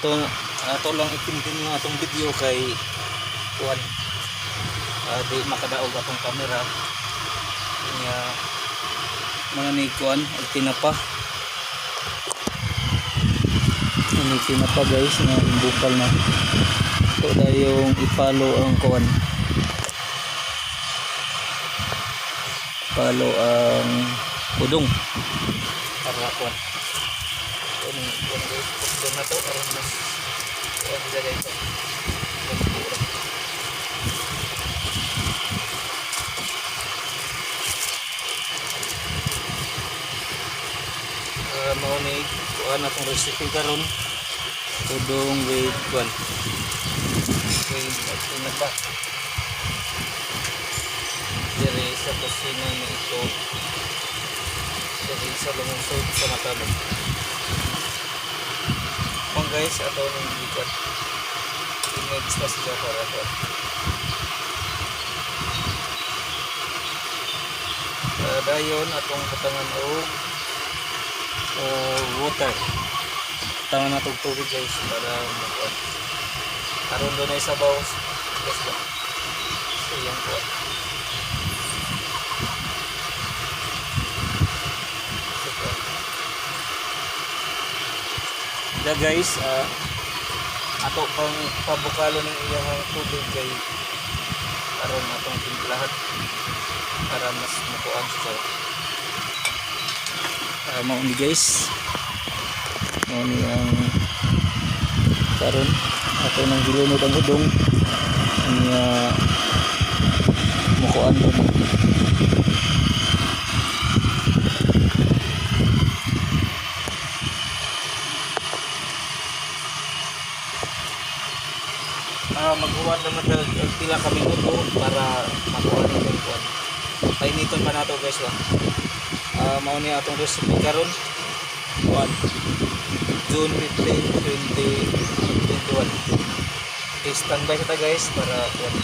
Ato ato lang i-continue atong video kay kuan, di makadaog atong camera nya mga ni kuan og tinapa. Ini tinapa, guys, nga bukal na ito dayong ipalo ang kuan, palo ang udong para kuan. Ito ni kuan, guys, pagdon na to aron mas kuan siya, guys. Ganito lang. Mao ni kuan atong recipe karon, udong with kuan, with tinapa diri sa kusina ni ito diri sa lungsod sa Matalom. Kung guys, ato ning ikot, i-mix na siya para kuan. Dayon atong butangan og water. Butangan nato og tubig, guys, para makuan aron dunay sabaw, guys ba, sa iyang kuan. Sa kuan. Da guys, ato pang pabukalo ng iyang tubig kay aron atong timplahan para mas mukuan siya. Mao ni, guys, mao ni ang karon ato nang gilunod ang udong niya, mukuan to ni. Maghuwat naman og pila ka minuto para makuha ni yung kuan. Painiton pa nato, guys ba. Mao ni atong recipe karon, kuan, June 15, 2021. Okay, standby sa ta, guys, para kuan.